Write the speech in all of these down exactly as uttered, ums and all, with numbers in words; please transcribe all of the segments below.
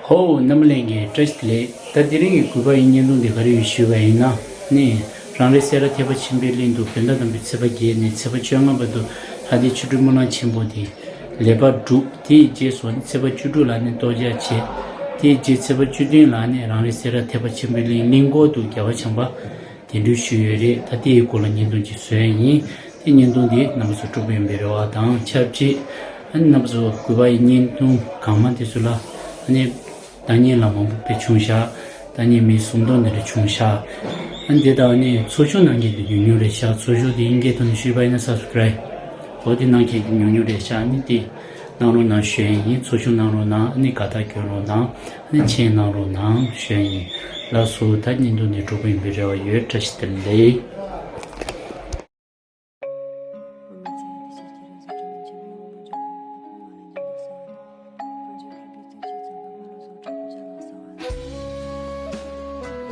ཧོ། རྣམ་པ་ལྷན་རྒྱས་བཀྲ་ཤིས་བདེ་ལེགས། ད་དེ་རིང་གི་དགུ་པ་ཡི་བརྙན་ཐུང་འདི་ག་རེ་ཡོད་ཞུས་པ་ཡིན་ན་ནི། རང་རེ་སེ་ར་ཐེག་པ་ཆེན་པོའི་གླིང་དུ་བོད་ཟླ་དང་པོའི་ཚེས་པ་བརྒྱད་ནས་ཚེས་པ་བཅོ་ལྔ་བར་དུ་ལྷ་ལྡན་ཆོ་འཕྲུལ་སྨོན་ལམ་ཆེན་པོ་དེ་ལེགས་པར་གྲུབ། དེའི་རྗེས་སུ་ནི་ཚེས་པ་བཅུ་དྲུག་ལ་ནི་གཏོར་རྒྱག་བྱས། དེའི་རྗེས་ཚེས་པ་བཅུ་བདུན་ལ་ནི་རང་རེ་སེ་ར་ཐེག་པ་ཆེན་པོའི་གླིང་གླིང་སྐོར་དུ་རྒྱལ་བ་བྱམས་པ་གདན་འདྲེན་ཞུས་ཡོད་རེད། ད་དེའི་སྐོར་ལ་བརྙན་ཐུང་ཅིག་བཟོས་ཡིན། དེ་བརྙན་ཐུང་འདི་རྣམ་པ་ཚོ་སྤྲོ་པོ་ཡིན་པའི་རེ་བ་དང་ཆབས་ཅིག་ཨ་ནི་རྣམ་པ་ཚོ་དགུ་པ་ཡི་བརྙན་ཐུང་གང་མང་དེ་ཚོ་ལ་ཨ་ནི་ལྟ་མཁན་ལ་མང་པོ་དཔེ་བྱུང་ཤག་ལྟ་མཁན་མི་སུམ་སྟོང་དེ་འདྲ་བྱུང་ཤག་ཨ་ནི་དེ་དག་ནི་ཚོགས་ཆུང་གནང་མཁན་དེ་ཉུང་ཉུང་རེད་ཤག་ཚོགས་ཆུང་དེ་དབྱིན་སྐད་ཐོག་ནས་ཞུས་པ་ཡིན་ན་སབ་སི་ཀ་རའིབ། འོ་དེ་གནང་མཁན་དེ་ཉུང་ཉུང་རེད་ཤག་ཨ་ནི་དེ་གནང་རོགས་གནང་ཞུ་ཡ་ཡིན། ཚོགས་ཆུང་གནང་རོགས་གནང་། ཨ་ནི་དགའ་རྟགས་སྐྱོན་རོགས་གནང་། ཨ་ནི་མཆན་གནང་རོགས་གནང་ཞུ་ཡ་ཡིན། ལགས་སོ། ད་བརྙན་ཐུང་འདི་སྤྲོ་པོ་ཡིན་པའི་རེ་བ་ཡོད། བཀྲ་ཤིས་བདེ་ལེགས།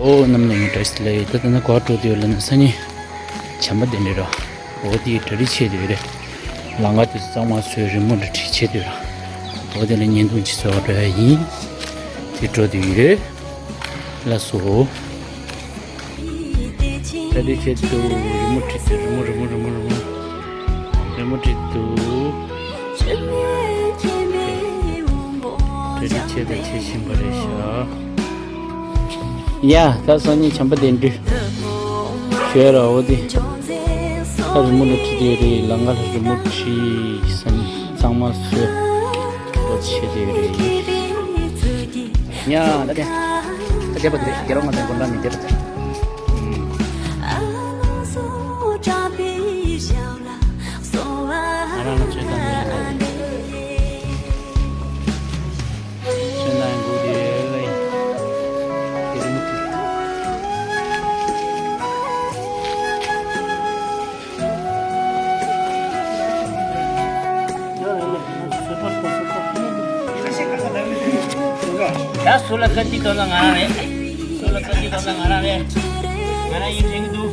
ཨོ་རྣམ་གནས་ཡིན་བཀྲ་ཤིས་བདེ་ལེགས། ད་ལྟ་ན་གོ་སྤྲོ་དུས་ལ་ན་སང་ཉིན་བྱམས་པ་གདན་འདྲེན་ར། འོ་དེ་གྲ་སྒྲིག་བྱེད་དུས་རེད། ལམ་ཁ་དེ་གཙང་མ་བཟོས། རི་མོ་འདྲ་བྲིས་བྱེད་དུས་ར། འོ་དེ་ལ་བརྙན་ཐུང་ཅིག་བཟོ་བ་འགྲོ་ཡ་ཡིན། དེ་འགྲོ་དུས་ཡོད། ལགས་སོ། གྲ་སྒྲིག་བྱེད་དུས་རི་མོ་བྲིས་དུས་རི་མོ་རི་མོ་རི་མོ་རི་མོ། རི་མོ་བྲིས་དུས། གྲ་སྒྲིག་བྱེད་དང་བྱེད་བཞིན་པ་རེད་ཤག་ཡ། ད་སང་ཉིན་བྱམས་པ་གདན་འདྲེན་ཞུ་ཡ་ར། འོ་དེ་ད་རི་མོ་ལ་བྲིས་དེ་རེད། ལམ་ཁ་ལ་རི་མོ་བྲིས། སང་ཉིན་གཙང་མ་བཟོས། འོ་བྱེད་དེ་རེད། ཡ། ད་དེ་ད་དེ་བ་དེ་རེད། རྒྱལ་བ་ང་ཚོའི་དགོན་པ་ནས་དེ་བ་དེ། ང་རང་ལ་ཚོད་ལྟ་ནས་ཡིན་པ་རེད། ཚོད་ལྟ་ཡིན་དགོས་དེ་ལ་ཡིན། དེ་རིང་དེ། ད་སུ་ལ་བཀའ་ཁྲིད་གཏོང་ན་ང་རང་རེད། སུ་ལ་བཀའ་ཁྲིད་གཏོང་ན་ང་རང་རེད། ང་རང་ཡིན་དྲན་གྱི་འདུག་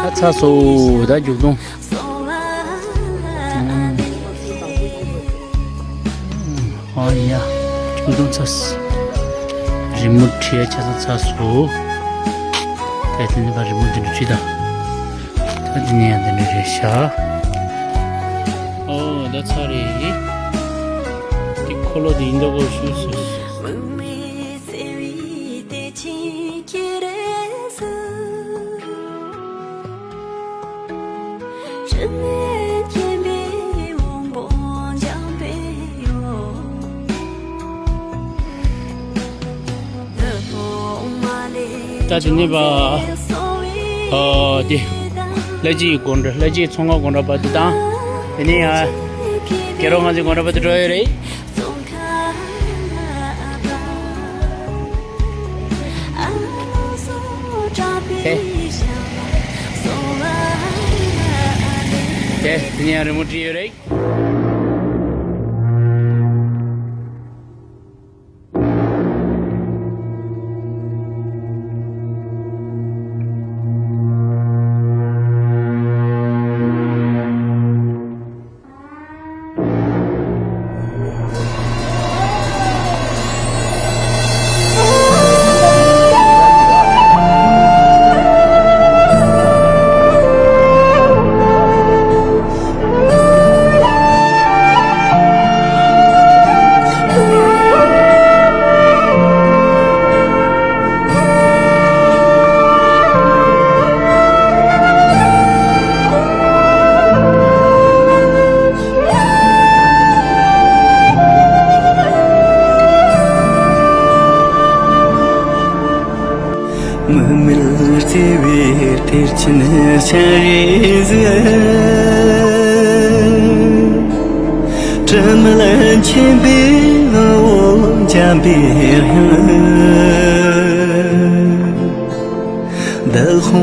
ད་ཚར་སོང་། ད་མཇུག་སྡོམ། ཨོ་ཡ། ཁྱུང་སྡོང་ཚ། རི་མོ་བྲིས་ཡ་ཆ་ཚང་ཚར་སོང་། ད་དེ་ནས་ཕར་རི་མོ་འདི་འདྲ་བྲིས་དང་། ད་འདི་ནས་ཡང་འདི་འདྲ་རེད་ཤག་ཨོ་ད་ཚར་རེད། འདི་འཁོར་ལོ་འདི་ཡིན་མདོག་ཁ་པོ་ཞིག་བཟོས་སོང་། ད་དེ་ནས་པ། ཨ་དེ། ལྷ་རྗེའི་སྒོ་འགྲམ། ལྷ་རྗེའི་ཚོང་ཁང་སྒོ་འགྲམ་པ་དེ་དང་། དེ་ནས་ཡང་། རྒྱལ་རོང་ང་ཚོའི་སྒོ་འགྲམ་པ་དེ་འགྲོ་ཡོད་རེད། དེ། དེ་དེ་ནས་ཡང་རི་མོ་བྲིས་ཡོད་རེད། མི་མེད་བརྩེ་བའི་གཏེར་ཆེན་སྤྱན་རས་གཟིགས། དྲི་མེད་མཁྱེན་པའི་ངོ་བོ་འཇམ་པའི་དབྱངས། དབུ་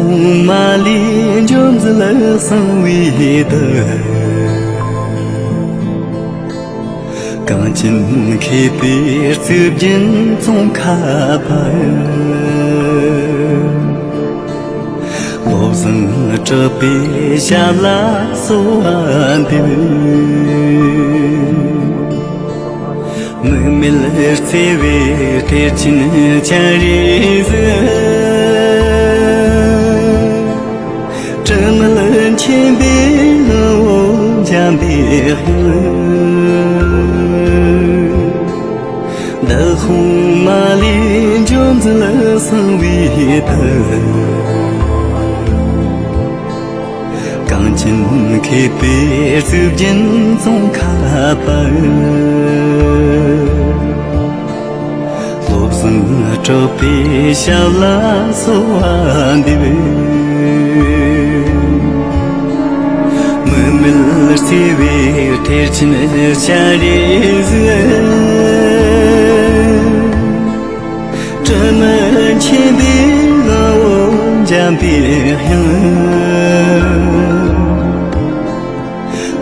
མ་ལས་འབྱུང་མཛད་གསང་བའི་གདུལ། གངས་ཅན་མཁས་པའི་གཙུག་རྒྱན་ཙོང་ཁ་པ། བློ་བཟང་གྲགས་པའི་ཞབས་ལ་གསོལ་བ་འདེབས། དམིགས་མེད་བརྩེ་བའི་གཏེར་ཆེན་སྤྱན་རས་གཟིགས། དྲི་མེད་མཁྱེན་པའི་ངག་དབང་འཇམ་པའི་དབྱངས། འདི་དབུ་མ་ལས་འབྱུང་མཛད་གསང་བའི་གདུལ། གངས་ཅན་མཁས་པའི་གཙུག་རྒྱན་ཙོང་ཁ་པ། བློ་བཟང་གྲགས་པའི་ཞབས་ལ་གསོལ་བ་འདེབས། དམིགས་མེད་བརྩེ་བའི་གཏེར་ཆེན་སྤྱན་རས་གཟིགས། དྲི་མེད་མཁྱེན་པའི་ངག་དབང་འཇམ་པའི་དབྱངས།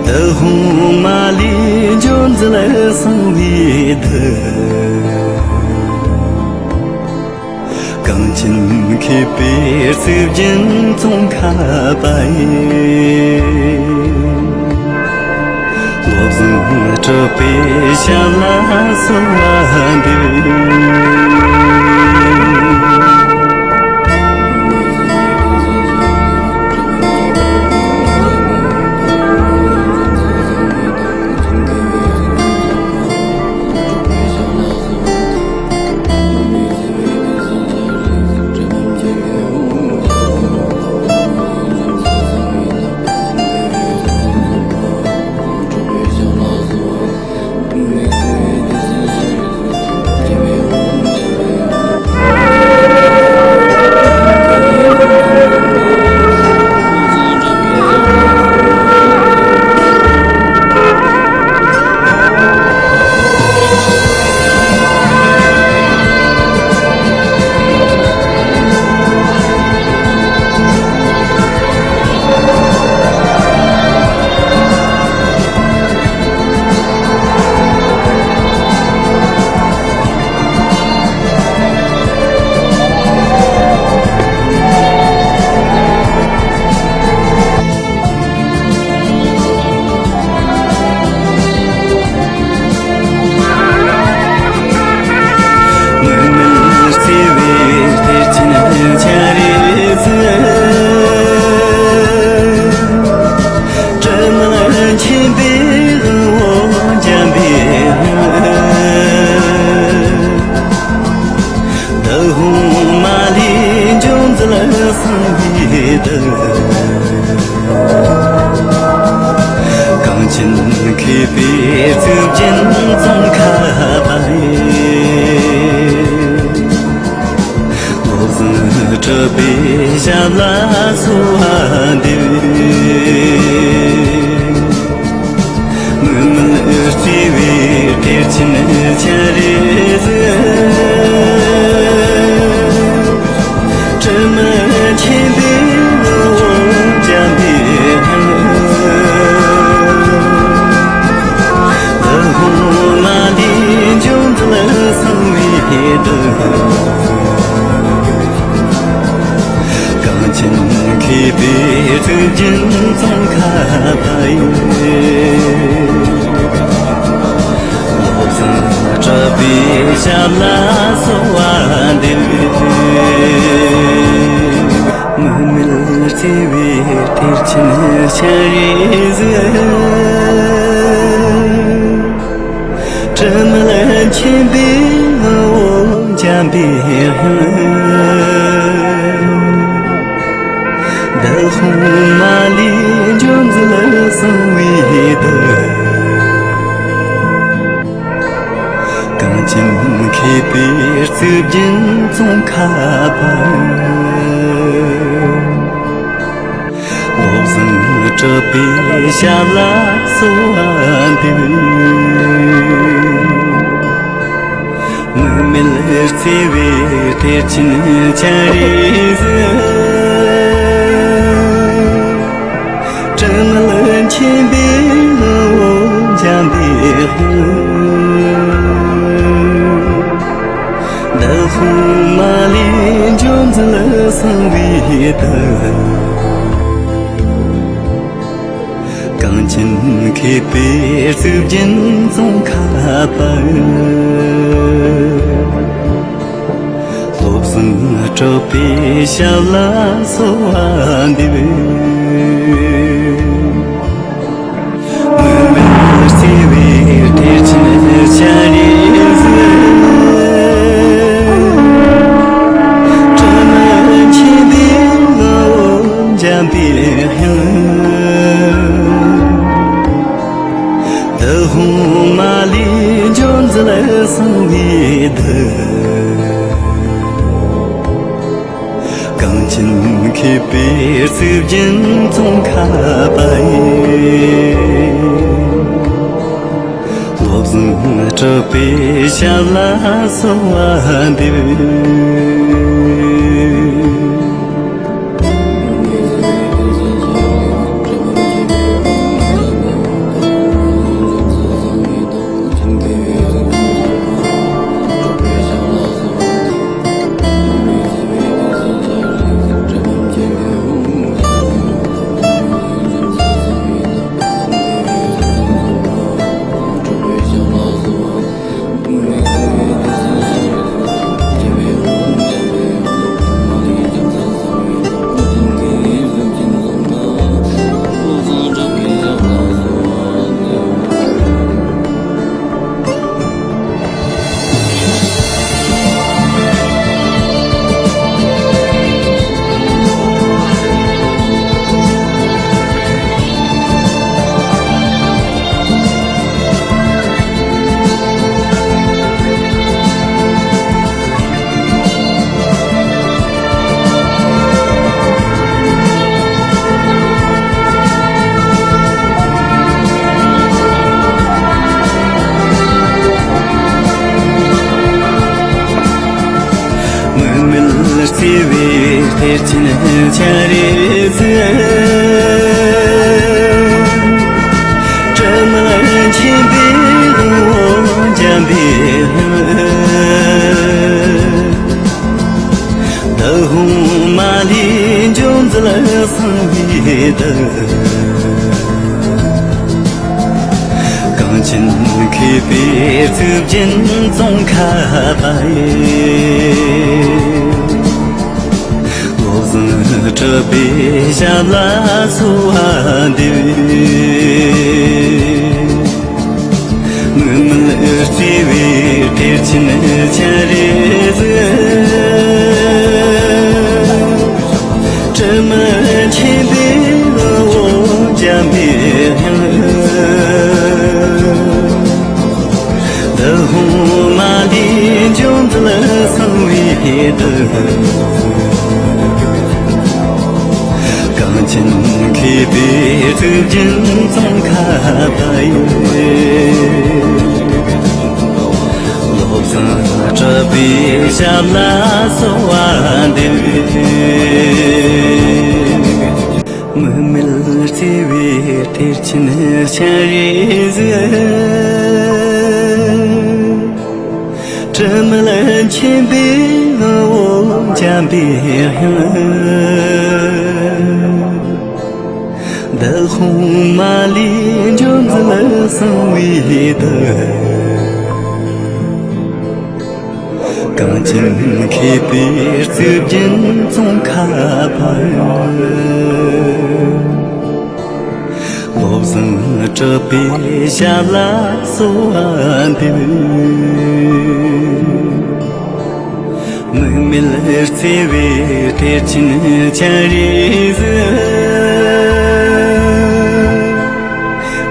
འདི་དབུ་མ་ལས་འབྱུང་མཛད་གསང་བའི་གདུལ། གངས་ཅན་མཁས་པའི་གཙུག་རྒྱན་ཙོང་ཁ་པ་ཡི། བློ་བཟང་གྲགས་པའི་ཞབས་ལ་གསོལ་བ་འདེབས། དམིགས་མེད་བརྩེ་བའི་གཏེར་ཆེན་སྤྱན་རས་གཟིགས། དྲི་མེད་མཁྱེན་པའི་ངག་དབང་འཇམ་པའི་དབྱངས། འདི་དབུ་མ་ལས་འབྱུང་མཛད་གསང་བའི་གདུལ། གངས་ཅན་མཁས་པའི་གཙུག་རྒྱན་ཙོང་ཁ་པ་ཡི། བློ་བཟང་གྲགས་པའི་ཞབས་ལ་གསོལ་བ་འདེབས། དམིགས་མེད་བརྩེ་བའི་གཏེར་ཆེན་སྤྱན་རས་གཟིགས། དྲི་མེད་མཁྱེན་པའི་ངག་དབང་འཇམ་པའི་དབྱངས། འདི་དབུ་མ་ལས་འབྱུང་མཛད་གསང་བའི་གདུལ། གངས་ཅན་མཁས་པའི་གཙུག་རྒྱན་ཙོང་ཁ་པ་ཡི། བློ་བཟང་གྲགས་པའི་ཞབས་ལ་གསོལ་བ་འདེབས། དམིགས་མེད་བརྩེ་བའི་གཏེར་ཆེན་སྤྱན་རས་གཟིགས། དྲི་མེད་མཁྱེན་པའི་ངག་དབང་འཇམ་པའི་དབྱངས། འདི་དབུ་མ་ལས་འབྱུང་མཛད་གསང་བའི་གདུལ། གངས་ཅན་མཁས་པའི་གཙུག་རྒྱན་ཙོང་ཁ་པ། བློ་བཟང་གྲགས་པའི་ཞབས་ལ་གསོལ་བ་འདེབས། དམིགས་མེད་བརྩེ་བའི་གཏེར་ཆེན་སྤྱན་རས་གཟིགས། འདི་ལོ་འཇམ་པའི་དཔལ། བདག་དབུ་མ་ལས་འབྱུང་འཛིན་གསང་བའི་བདག། གངས་ཅན་མཁས་པའི་གཙུག་རྒྱན་ཙོང་ཁ་པ། བློ་བཟང་གྲགས་པའི་ཞབས་ལ་གསོལ་བ་འདེབས། མུ་མེད་བརྩེ་བའི་གཏེར་ཆེན་སྤྱན་རས་གཟིགས། སྲིད་མཐའི་ཆོས་འདི་ལ་འཇམ་པའི་དབྱངས། བདག་དབུ་མ་ལས་འབྱུང་འཛིན་གསང་བའི་བདག། གངས་ཅན་མཁས་པའི་གཙུག་རྒྱན་ཙོང་ཁ་པ་ཡི། བློ་བཟང་གྲགས་པའི་ཞབས་ལ་གསོལ་བ་འདེབས། མུ་མེད་བརྩེ་བའི་གཏེར་ཆེན་སྤྱན་རས་གཟིགས། དྲི་མེད་མཁྱེན་པའི་དབང་པོ་འཇམ་པའི་དབྱངས། བདག་དབུ་མ་ལས་འབྱུང་འཛིན་གསང་བའི་བདག། གངས་ཅན་མཁས་པའི་གཙུག་རྒྱན་ཙོང་ཁ་པ་ཡི། བློ་བཟང་གྲགས་པའི་ཞབས་ལ་གསོལ་བ་འདེབས། མུ་མེད་བརྩེ་བའི་གཏེར་ཆེན་སྤྱན་རས་གཟིགས། དྲི་མེད་མཁྱེན་པའི་དབང་པོ་འཇམ་པའི་དབྱངས། བདག་དབུ་མ་ལས་འབྱུང་འཛིན་གསང་བའི་བདག། གངས་ཅན་མཁས་པའི་གཙུག་རྒྱན་ཙོང་ཁ་པ་ཡི། བློ་བཟང་གྲགས་པའི་ཞབས་ལ་གསོལ་བ་འདེབས། མུ་མེད་བརྩེ་བའི་གཏེར་ཆེན་སྤྱན་རས་གཟིགས། དྲི་མེད་མཁྱེན་པའི་དབང་པོ་འཇམ་པའི་དབྱངས། བདག་དབུ་མ་ལས་འབྱུང་འཛིན་གསང་བའི་བདག། གངས་ཅན་མཁས་པའི་གཙུག་རྒྱན་ཙོང་ཁ་པ། བློ་བཟང་གྲགས་པའི་ཞབས་ལ་གསོལ་བ་འདེབས། མུ་མེད་བརྩེ་བའི་གཏེར་ཆེན་སྤྱན་རས་གཟིགས།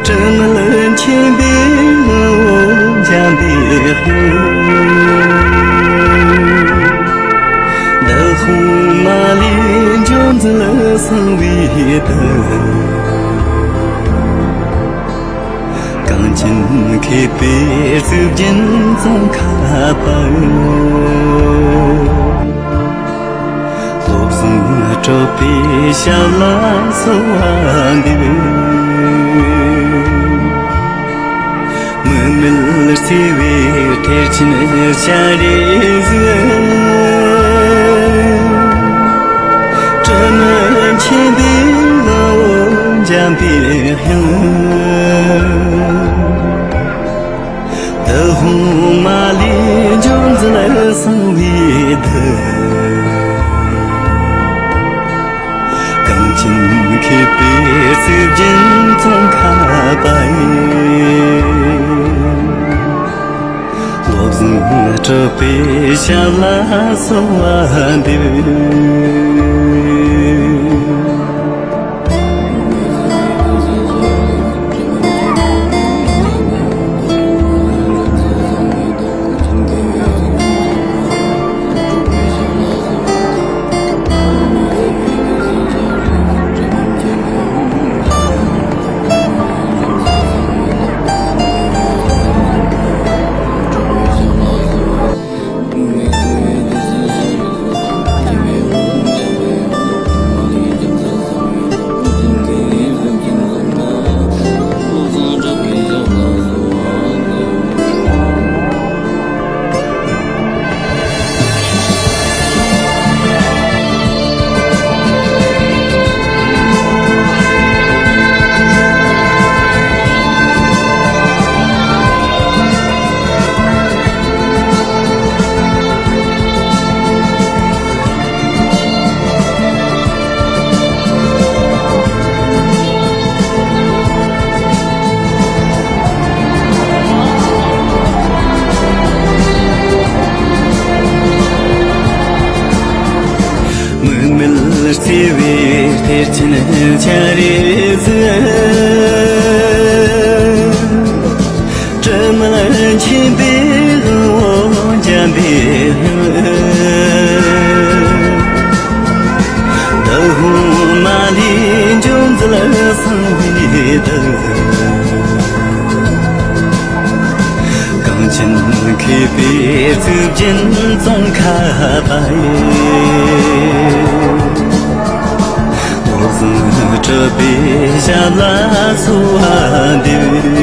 དྲི་མེད་མཁྱེན་པའི་དབང་པོ་འཇམ་པའི་དབྱངས། བདག་དབུ་མ་ལས་འབྱུང་འཛིན་གསང་བའི་བདག། གངས་ཅན་མཁས་པའི་གཙུག་རྒྱན་ཙོང་ཁ་པ། བློ་བཟང་གྲགས་པའི་ཞབས་ལ་གསོལ་བ་འདེབས། བརྩེ་བའི་གཏེར་ཆེན་སྤྱན་རས་གཟིགས། སྲིད་མཐའི་མཁྱེན་པའི་ངོ་བོ་འཇམ་པའི་དབྱངས། དུག་ལྔ་མ་ལུས་འཇོམས་མཛད་གསང་བའི་བདུད། གངས་ཅན་མཁས་པའི་གཙུག་རྒྱན་ཙོང་ཁ་པ་ཡི། བློ་བཟང་གྲུབ་པའི་ཞབས་ལ་གསོལ་བ་འདེབས། མུ་མེད་བརྩེ་བའི་གཏེར་ཆེན་སྤྱན་རས་གཟིགས། སྲིད་མཐའི་མཁྱེན་པའི་ངོ་བོ་འཇམ་པའི་དབྱངས། དུག་ལྔ་མ་ལུས་འཇོམས་མཛད་གསང་བའི་བདུད། གངས་ཅན་མཁས་པའི་གཙུག་རྒྱན་ཙོང་ཁ་པ་ཡི། བློ་བཟང་གྲུབ་པའི་ཞབས་ལ་གསོལ་བ་འདེབས།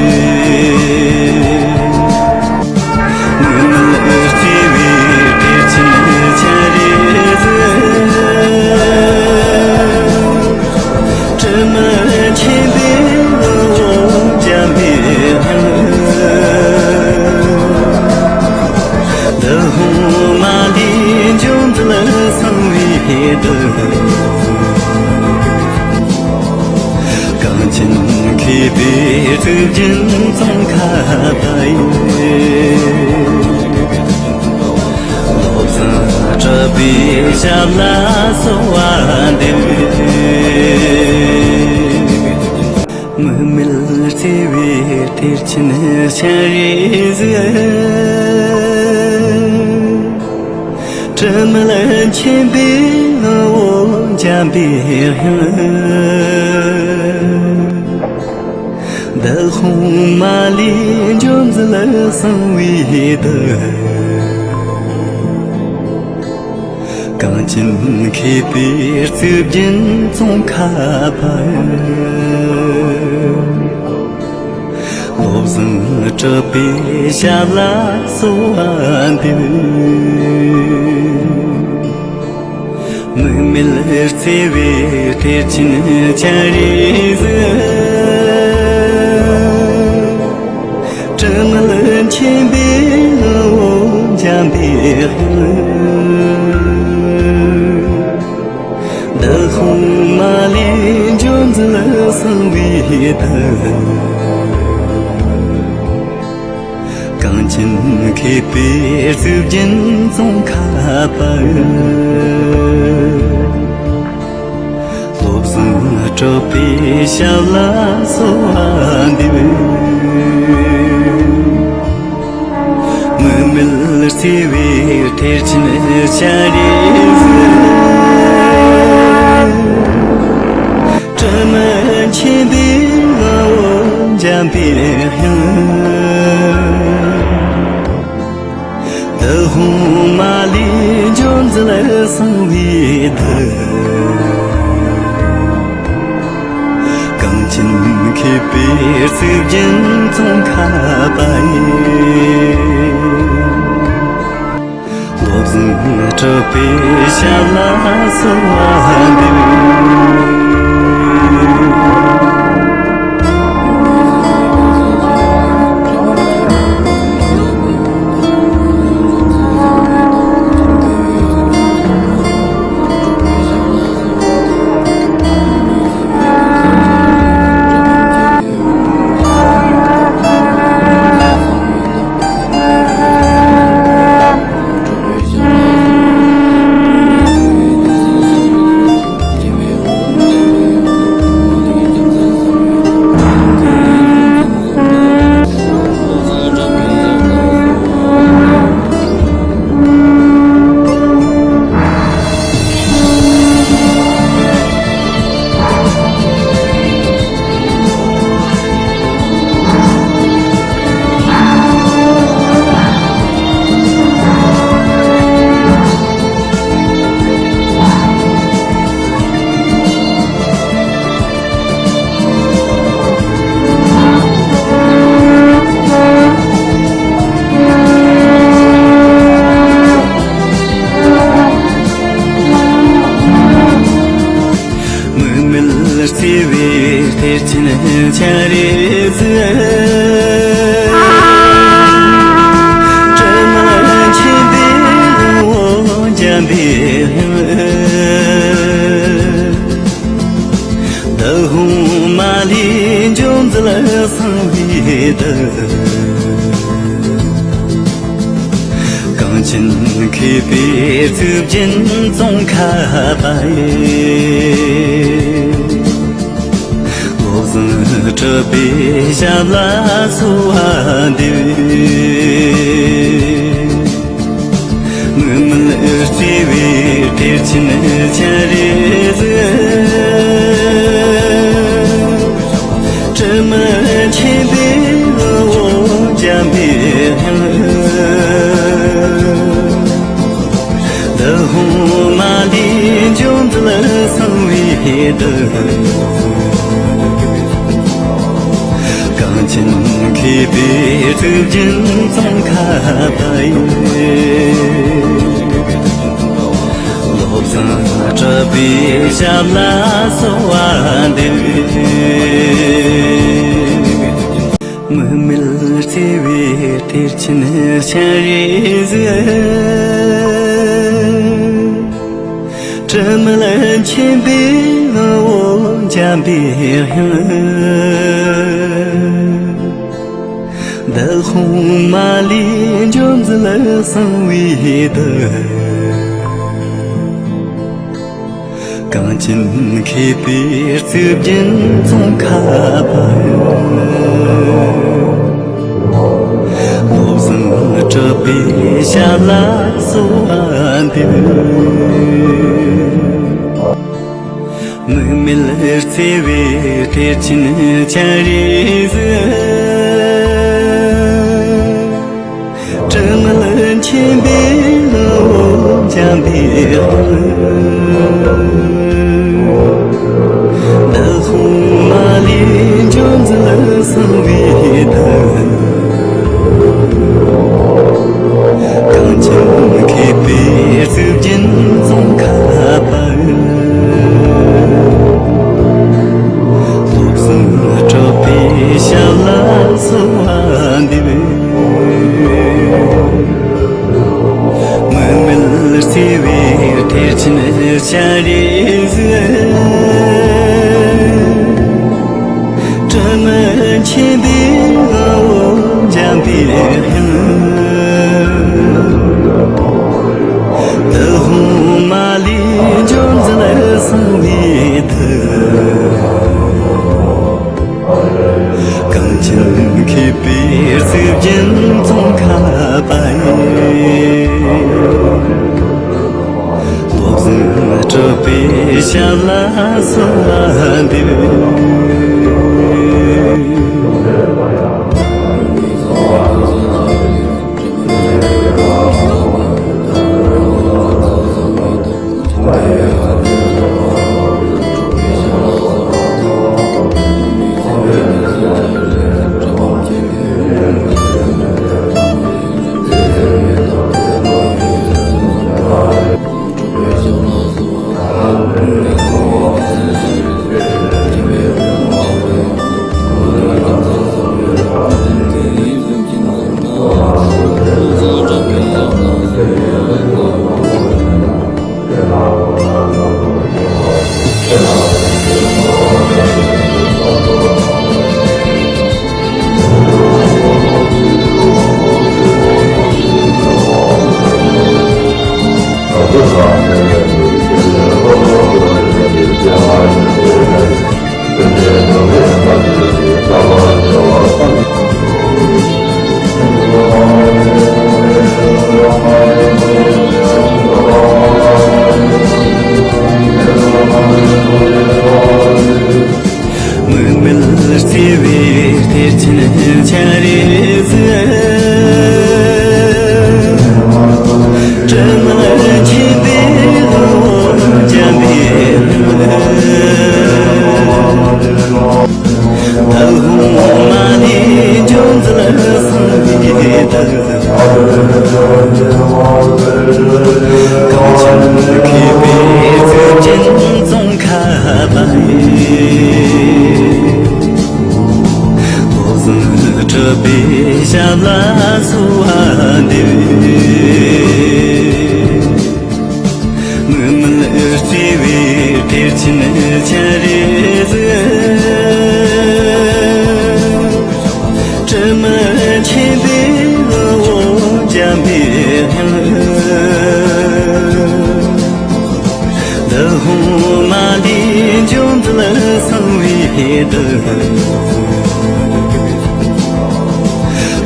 མུ་མེད་བརྩེ་བའི་གཏེར་ཆེན་སྤྱན་རས་གཟིགས། སྲིད་མཐའི་མཁྱེན་པའི་ངོ་བོ་འཇམ་པའི་དབྱངས། དུག་ལྔ་མ་ལུས་འཇོམས་མཛད་གསང་བའི་བདུད། གངས་ཅན་མཁས་པའི་གཙུག་རྒྱན་ཙོང་ཁ་པ་ཡི། བློ་བཟང་གྲུབ་པའི་ཞབས་ལ་གསོལ་བ་འདེབས། མུ་མེད་བརྩེ་བའི་གཏེར་ཆེན་སྤྱན་རས་གཟིགས། སྲིད་མཐའི་མཁྱེན་པའི་ངོ་བོ་འཇམ་པའི་དབྱངས། དུག་ལྔ་མ་ལུས་འཇོམས་མཛད་གསང་བའི་བདུད། གངས་ཅན་མཁས་པའི་གཙུག་རྒྱན་ཙོང་ཁ་པ་ཡི། བློ་བཟང་གྲུབ་པའི་ཞབས་ལ་གསོལ་བ་འདེབས། མུ་མེད་བརྩེ་བའི་གཏེར་ཆེན་སྤྱན་རས་གཟིགས། སྲིད་མཐའི་མཁྱེན་པའི་ངོ་བོ་འཇམ་པའི་དབྱངས། དུག་ལྔ་མ་ལུས་འཇོམས་མཛད་གསང་བའི་བདུད། གངས་ཅན་མཁས་པའི་གཙུག་རྒྱན་ཙོང་ཁ་པ་ཡི། བློ་བཟང་གྲུབ་པའི་ཞབས་ལ་གསོལ་བ་འདེབས། མུ་མེད་བརྩེ་བའི་གཏེར་ཆེན་སྤྱན་རས་གཟིགས། སྲིད་མཐའི་མཁྱེན་པའི་ངོ་བོ་འཇམ་པའི་དབྱངས། དུག་ལྔ་མ་ལུས་འཇོམས་མཛད་གསང་བའི་བདུད། གངས་ཅན་མཁས་ མཁས་པའི་རྩིབས་བརྒྱད་ཙོང་ཁ་པ་ཡིས། བློ་བཟང་གྲུབ་པའི་ཞབས་ལ་གསོལ་བ་འདེབས། མིག་མེད་བརྩེ་བའི་གཏེར་ཆེན་སྤྱན་རས་གཟིགས། དྲི་མེད་མཁྱེན་པའི་དབང་འཇམ་པའི་དབྱངས། བདག་དབང་མ་ལུས་འཇོམས་མཛད་གསང་བའི་བདག། གངས་ཅན་མཁས་པའི་རྩིབས་བརྒྱད་ཙོང་ཁ་པ་ཡིས། བློ་བཟང་གྲུབ་པའི་ཞབས་ལ་གསོལ་བ་འདེབས། མིག་མེད་བརྩེ་བའི་གཏེར་ཆེན་སྤྱན་རས་གཟིགས། དྲི་མེད་མཁྱེན་པའི་དབང་འཇམ་པའི་དབྱངས། བདག་དབང་མ་ལུས་འཇོམས་མཛད་གསང་བའི་བདག། གངས་ཅན་མཁས་པའི་རྩིབས་བརྒྱད་ཙོང་ཁ་པ་ཡིས། བློ་བཟང་གྲུབ་པའི་ཞབས་ལ་གསོལ་བ་འདེབས། མིག་མེད་བརྩེ་བའི་གཏེར་ཆེན་སྤྱན་རས་གཟིགས། དྲི་མེད་མཁྱེན་པའི་དབང་འཇམ་པའི་དབྱངས། བདག་དབང་མ་ལུས་འཇོམས་མཛད་གསང་བའི་བདག། གངས་ཅན་མཁས་པའི་རྩིབས་བརྒྱད་ཙོང་ཁ་པ། བློ་བཟང་གྲུབ་པའི་ཞབས་ལ་གསོལ་བ་འདེབས། མིག་མེད་བརྩེ་བའི་གཏེར་ཆེན་སྤྱན་རས་གཟིགས། དྲི་མེད་མཁྱེན་པའི་དབང་འཇམ་པའི་དབྱངས། བདག་དབང་མ་ལུས་འཇོམས་མཛད་གསང་བའི་བདག། གངས་ཅན་མཁས་པའི་རྩིབས་བརྒྱད་ཙོང་ཁ་པ། བློ་བཟང་གྲུབ་པའི་ཞབས་ལ་གསོལ་བ་འདེབས། མིག་མེད་བརྩེ་བའི་གཏེར་ཆེན་སྤྱན་རས་གཟིགས། དྲི་མེད་མཁྱེན་པའི་དབང་འཇམ་པའི་དབྱངས། བདག་དབང་མ་ལུས་འཇོམས་མཛད་གསང་བའི་བདག། གངས་ཅན་མཁས་པའི་རྩིབས་བརྒྱད་ཙོང་ཁ་པ་ཡིས། བློ་བཟང་གྲུབ་པའི་ཞབས་ལ་གསོལ་བ་འདེབས།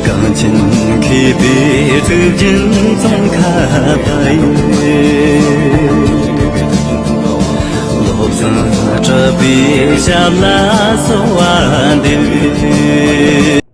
གངས་ཅན་མཁས་པའི་གཙུག་རྒྱན་ཙོང་ཁ་པ་ཡི། བློ་བཟང་གྲགས་པའི་ཞབས་ལ་གསོལ་བ་འདེབས།